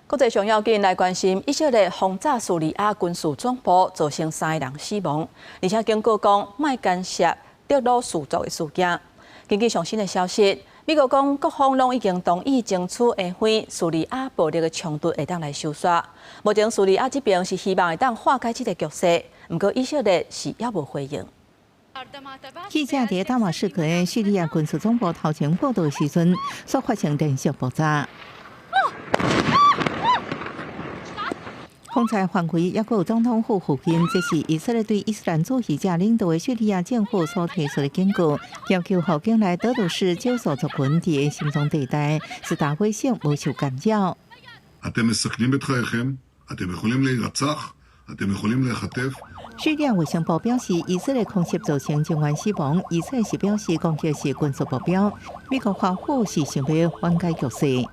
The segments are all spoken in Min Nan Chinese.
國際上要緊來關心，以色列轟炸敘利亞軍事總部，造成三個人死亡，而且警告講莫干涉德魯士族的事件。根據上新的消息，美國講各方攏已經同意爭取延緩敘利亞暴力的衝突會當來收煞。目前敘利亞這邊是希望會當化解這個局勢，毋過以色列是猶無回應。記者佇大馬士革敘利亞軍事總部頭前報道的時陣，煞發生連續爆炸。轟炸範圍抑閣有總統府附近，這是以色列對伊斯蘭主義者領導的敘利亞政府所提出的警告，要求予境內德魯士少數族群佇心臟地帶是大火省無受干擾。 אתם מסכנים את חייכם, אתם יכולים להירצח, אתם יכולים להיחטף. 敘利亞衛生部表示，以色列空襲造成人員死亡。以色列是表示攻擊是軍事目標。美國華府是想欲緩解局勢。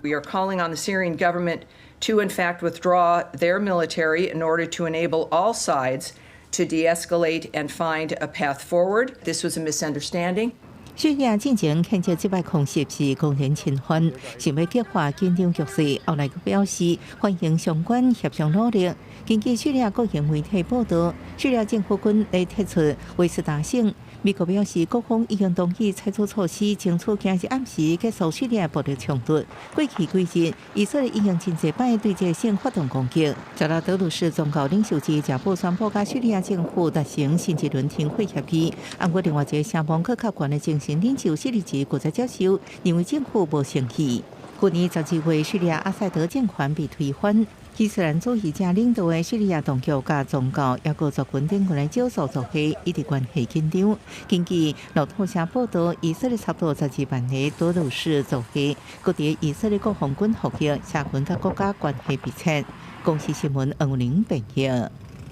We are calling on the Syrian government to, in fact, withdraw their military in order to enable all sides to de-escalate and find a path forward. This was a misunderstanding. 敘利亞進前譴責這擺空襲是公然侵犯，想欲激化緊張局勢。後來閣表示歡迎相關協商努力。根據敘利亞國營媒體報道，敘利亞政府軍咧撤出威斯達省。美國表示，各方已經同意採取措施，爭取今日暗時結束敘利亞暴力衝突。過去幾日，以色列已經真濟擺對這個省發動攻擊。昨日德魯士宗教領袖之一部宣布，佮敘利亞政府達成新一輪停火協議。毋過另外一個聲望閣較懸的精神領袖謝立吉拒絕接受，認為政府無誠意。去年12月，敘利亞阿薩德政權被推翻。伊斯蘭主義者領導的敘利亞當局佮宗教抑閣族群頂懸的少數族裔一直關係緊張。根據路透社報道，以色列差不多12萬个德魯士族裔，閣佇以色列國防軍服役，社群佮國家關係密切。公視新聞黃玲編譯。